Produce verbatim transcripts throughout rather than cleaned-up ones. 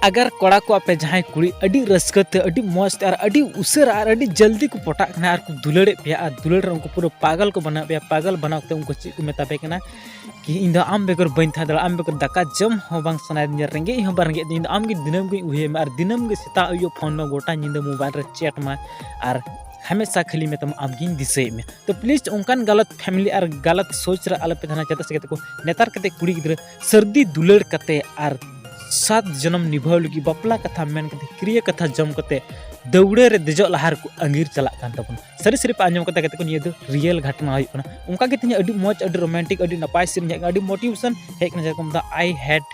ᱟᱜᱟᱨ ᱠᱚᱲᱟ ᱠᱚ ᱟᱯᱮ ᱡᱟᱦᱟᱸᱭ ᱠᱩᱲᱤ ᱟᱹᱰᱤ ᱨᱟᱹᱥᱠᱟᱹ ᱛᱮ, ᱟᱹᱰᱤ ᱢᱚᱡᱽ ᱛᱮ ᱟᱨ ᱟᱹᱰᱤ ᱩᱥᱟᱹᱨᱟ ᱟᱨ ᱟᱹᱰᱤ ᱡᱚᱞᱫᱤ ᱠᱚ ᱯᱚᱴᱟᱜ ᱠᱟᱱᱟ ᱟᱨ ᱠᱚ ᱫᱩᱞᱟᱹᱲᱮᱫ ᱯᱮᱭᱟ ᱟᱨ ᱫᱩᱞᱟᱹᱲ ᱨᱮ ᱩᱱᱠᱩ ᱯᱩᱨᱟᱹ ᱯᱟᱜᱚᱞ ᱠᱚ ᱵᱮᱱᱟᱣ ᱯᱮᱭᱟ, ᱯᱟᱜᱚᱞ ᱵᱮᱱᱟᱣ ᱠᱟᱛᱮ ᱩᱱᱠᱩ ᱪᱮᱫ ᱠᱚ ᱢᱮᱛᱟ ᱯᱮ ᱠᱟᱱᱟ ᱠᱤ ᱤᱧ ᱫᱚ ᱟᱢ ᱵᱮᱜᱚᱨ ᱵᱟᱹᱧ ᱛᱟᱦᱮᱸ ᱫᱟᱲᱮᱭᱟᱜᱼᱟ, ᱟᱢ ᱵᱮᱜᱚᱨ ᱫᱟᱠᱟ ᱡᱚᱢ ᱦᱚᱸ ᱵᱟᱝ ᱥᱟᱱᱟᱭᱮᱫᱤᱧᱟ, ᱨᱮᱸᱜᱮᱡ ᱦᱚᱸ ᱵᱟᱝ ᱨᱮᱸᱜᱮᱡ ᱫᱤᱧᱟ, ᱤᱧ ᱫᱚ ᱟᱢ ᱜᱮ ᱫᱤᱱᱟᱹᱢ ᱜᱮᱧ ᱩᱭᱦᱟᱹᱨ ᱢᱮ ᱟᱨ ᱫᱤᱱᱟᱹᱢ ᱜᱮ ᱥᱮᱛᱟᱜ ᱟᱹᱭᱩᱵ ᱯᱷᱳᱱ ᱢᱮ, ᱜᱚᱴᱟ ᱧᱤᱫᱟᱹ ᱢᱳᱵᱟᱭᱤᱞ ᱨᱮ ᱪᱮᱴ ᱢᱟ ᱟᱨ ᱦᱟᱢᱮᱥᱟ ᱠᱷᱟᱹᱞᱤ ᱢᱮᱛᱟᱢ ᱟᱢ ᱜᱤᱧ ᱫᱤᱥᱟᱹᱭᱮᱫ ᱢᱮᱭᱟ᱾ ᱛᱚ ᱯᱞᱤᱡᱽ ᱚᱱᱠᱟᱱ ᱜᱟᱞᱟᱛ ᱯᱷᱮᱢᱤᱞᱤ ᱟᱨ ᱜᱟᱞᱟᱛ ᱥᱳᱪ ᱨᱮ ᱟᱞᱚᱯᱮ ᱛᱟᱦᱮᱱᱟ᱾ ᱪᱮᱫᱟᱜ ᱥᱮ ᱜᱟᱛᱮ ᱠᱚ, ᱱᱮᱛᱟᱨ ᱠᱟᱛᱮ ᱠᱩᱲᱤ ᱜᱤᱫᱽᱨᱟᱹ ᱥᱟᱹᱨᱫᱤ ᱫᱩᱞᱟᱹᱲ ᱠᱟᱛᱮ ᱟᱨ ᱥᱟᱛ ᱡᱚᱱᱚᱢ ᱱᱤᱵᱷᱟᱹᱣ ᱞᱟᱹᱜᱤᱫ ᱵᱟᱯᱞᱟ ᱠᱟᱛᱷᱟ ᱢᱮᱱ ᱠᱟᱛᱮ, ᱠᱤᱨᱭᱟᱹ ᱠᱟᱛᱷᱟ ᱡᱚᱢ ᱠᱟᱛᱮ, ᱫᱟᱹᱣᱲᱟᱹ ᱨᱮ ᱫᱮᱡᱚᱜ ᱞᱟᱦᱟ ᱨᱮᱠᱚ ᱟᱸᱜᱤᱨ ᱪᱟᱞᱟᱜ ᱠᱟᱱ ᱛᱟᱵᱚᱱᱟ᱾ ᱥᱟᱹᱨᱤ ᱥᱟᱹᱨᱤ ᱯᱮ ᱟᱸᱡᱚᱢ ᱠᱟᱛᱮ ᱜᱟᱛᱮ ᱠᱚ, ᱱᱤᱭᱟᱹ ᱫᱚ ᱨᱤᱭᱮᱞ ᱜᱷᱚᱴᱚᱱᱟ ᱦᱩᱭᱩᱜ ᱠᱟᱱᱟ᱾ ᱚᱱᱠᱟ ᱜᱮ ᱛᱮᱦᱮᱧ ᱟᱹᱰᱤ ᱢᱚᱡᱽ, ᱟᱹᱰᱤ ᱨᱳᱢᱟᱱᱴᱤᱠ, ᱟᱹᱰᱤ ᱱᱟᱯᱟᱭ ᱥᱮᱨᱮᱧ ᱦᱮᱡ ᱠᱟᱱᱟ, ᱟᱹᱰᱤ ᱢᱳᱴᱤᱵᱷᱮᱥᱚᱱ ᱦᱮᱡ ᱠᱟᱱᱟ, ᱡᱮᱨᱚᱠᱚᱢ ᱫᱚ I hate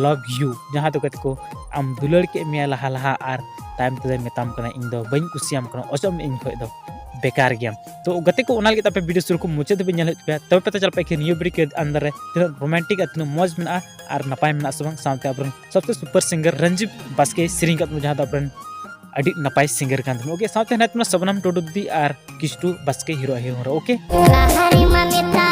love you, ᱡᱟᱦᱟᱸ ᱫᱚ ᱜᱟᱛᱮ ᱠᱚ ᱟᱢ ᱫᱩᱞᱟᱹᱲ ᱠᱮᱫ ᱢᱮᱭᱟ ᱞᱟᱦᱟ ᱞᱟᱦᱟ ᱟᱨ ᱛᱟᱭᱚᱢ ᱛᱮᱫᱚᱭ ᱢᱮᱛᱟᱢ ᱠᱟᱱᱟ ᱤᱧ ᱫᱚ ᱵᱟᱹᱧ ᱠᱩᱥᱤᱭᱟᱢ ᱠᱟᱱᱟ, ᱚᱪᱚᱜ ᱢᱮ ᱤᱧ ᱠᱷᱚᱡ ᱫᱚ, ᱵᱮᱠᱟᱨ ᱜᱮᱭᱟᱢ᱾ ᱛᱚ ᱜᱟᱛᱮ ᱠᱚ, ᱚᱱᱟ ᱞᱟᱹᱜᱤᱫ ᱟᱯᱮ ᱵᱷᱤᱰᱤᱭᱳ ᱥᱩᱨ ᱠᱷᱚᱱ ᱢᱩᱪᱟᱹᱫ ᱫᱷᱟᱹᱵᱤᱡ ᱧᱮᱞ ᱦᱩᱭᱩᱜ ᱛᱟᱯᱮᱭᱟ, ᱛᱚᱵᱮ ᱯᱮ ᱪᱟᱞᱟᱜ ᱯᱮ ᱱᱤᱭᱟᱹ ᱵᱷᱤᱰᱤᱭᱳ ᱠᱮ ᱟᱱᱫᱟᱨ ᱨᱮ ᱛᱤᱱᱟᱹᱜ ᱨᱳᱢᱟᱱᱴᱤᱠ ᱟᱨ ᱛᱤᱱᱟᱹᱜ ᱢᱚᱡᱽ ᱢᱮᱱᱟᱜᱼᱟ ᱟᱨ ᱱᱟᱯᱟᱭ ᱢᱮᱱᱟᱜᱼᱟ ᱥᱮ ᱵᱟᱝ, ᱥᱟᱶᱛᱮ ᱟᱵᱚᱨᱮᱱ ᱥᱚᱵᱥᱮ ᱥᱩᱯᱟᱨ ᱥᱤᱝᱜᱟᱨ ᱨᱚᱧᱡᱤᱛ ᱵᱟᱥᱠᱮ ᱥᱮᱨᱮᱧ ᱠᱟᱫ ᱛᱟᱵᱚᱱᱟ, ᱡᱟᱦᱟᱸ ᱫᱚ ᱟᱵᱚᱨᱮᱱ ᱟᱹᱰᱤ ᱱᱟᱯᱟᱭ ᱥᱤᱝᱜᱟᱨ ᱠᱟᱱ ᱛᱟᱵᱚᱱᱟ᱾ ᱳᱠᱮ, ᱥᱟᱶᱛᱮ ᱦᱮᱱᱟᱭ ᱛᱟᱵᱚᱱᱟ ᱥᱚᱵᱱᱟᱢ ᱴᱩᱰᱩ ᱫᱤᱫᱤ ᱟᱨ ᱠᱤᱥᱴᱩ ᱵᱟᱥᱠᱮ ᱦᱤᱨᱳ ᱦᱤᱨᱳ, ᱳᱠᱮ᱾ ᱞᱟᱦᱟᱨᱮ ᱢᱟ ᱢᱮᱛᱟ